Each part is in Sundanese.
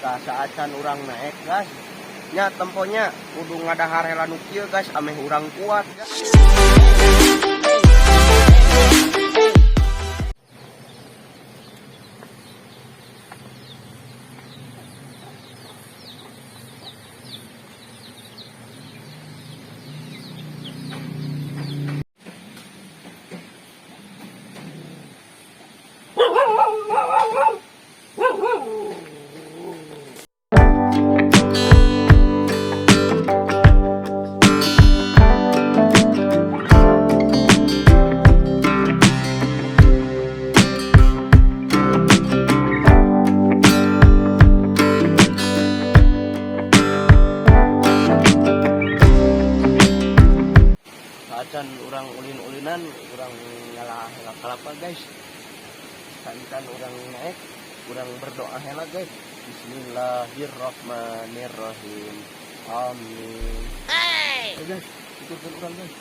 Tah, saacan urang naek, guys. Nya temponya kudu ngadahar heula nu kieu, guys, ameh urang kuat, guys. Saacan urang ulin-ulinan, urang ngalah heula kalapa, guys. Saacan urang naik, urang berdoa heula, guys. Bismillahirrahmanirrahim. Amin. Hey. Guys, ikutkan urang, guys.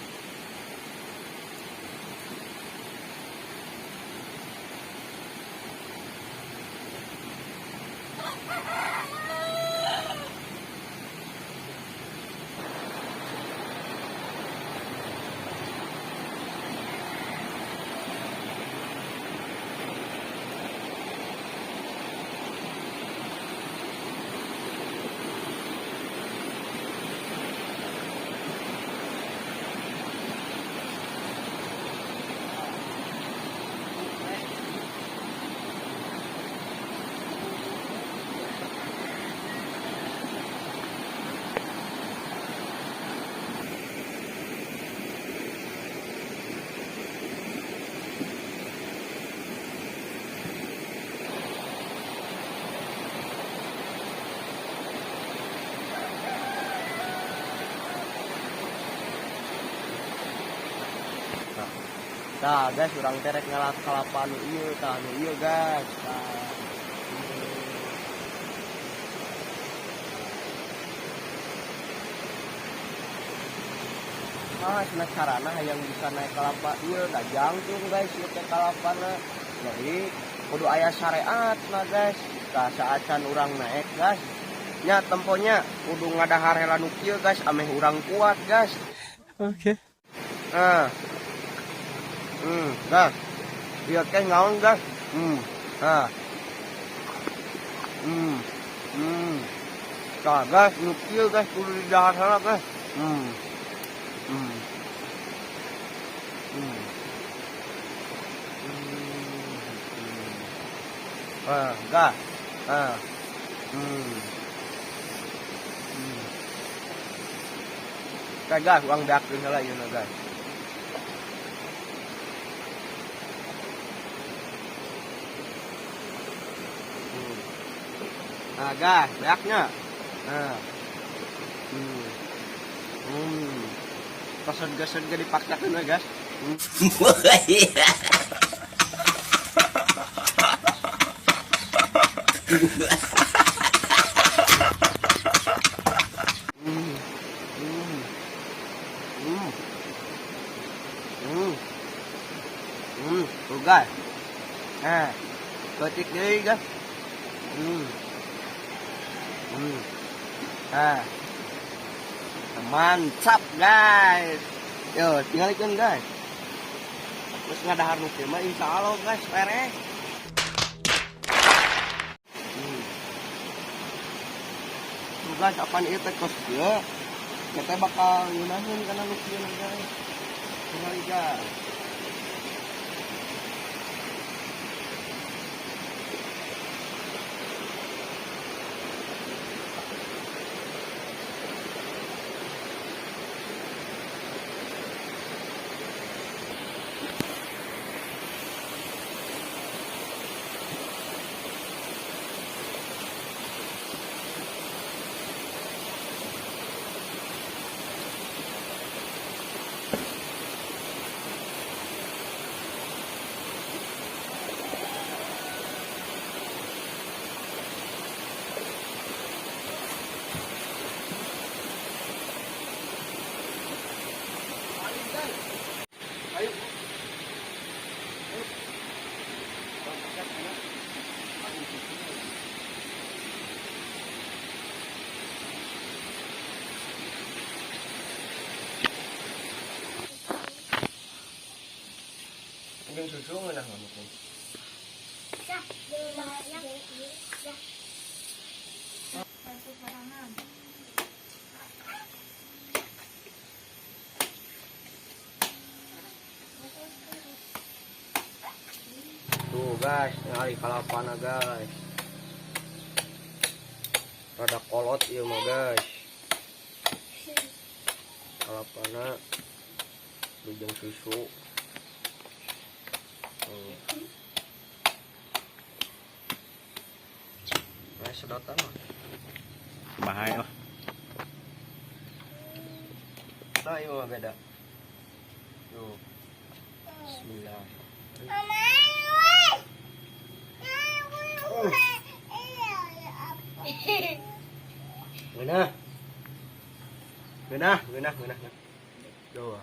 Nah, guys, urang teh rek ngalah kalapa nu ieu, tah, nu ieu, guys. Tah. Ah, cenah carana hayang bisa naik kalapa ieu da jangkung, guys, ieu teh kalapana. Jadi kudu aya syariat nah, guys. Tah, saacan urang naek, guys. Nya temponya kudu ngadahar heula nu kieu, guys, ameh urang kuat, guys. Oke. Nah. Guys. Ieu teh naon, guys? Nah. Tah, guys, nu kieu, guys, kudu didahar heula, guys. Ah, guys. Ah. Tah, guys, urang beakeun heula ieu, guys. Nah, guys, beaknya. Nah. Pasod-gasod dipaksakeun we, guys. Tuh, guys. Nah, keutik deui, guys. Nah. Mantap, guys. Yo, tinggalikeun, guys. Terus ngadahar nu kieu mah insyaallah, guys, beres. Tuh, guys, apaan ieu teh kos kieu? Kita bakal ngeunaheun kana nu kieu, guys. Tinggali, guys. Jeung susu ngeunah mah mungkin. Ya, ya, ya. Satu sorangan. Tuh guys, nyari kalapana, guys. Rada kolot ieu mah, guys. Kalapana jeung susu. Tuh. Nah, sedotan mah. Bahaya lah. Nah, ieu mah beda. Tuh. Bismillah. Mama. Ngeunah. Ngeunah, ngeunah, ngeunah. Tuh.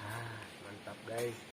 Ah, mantap, guys.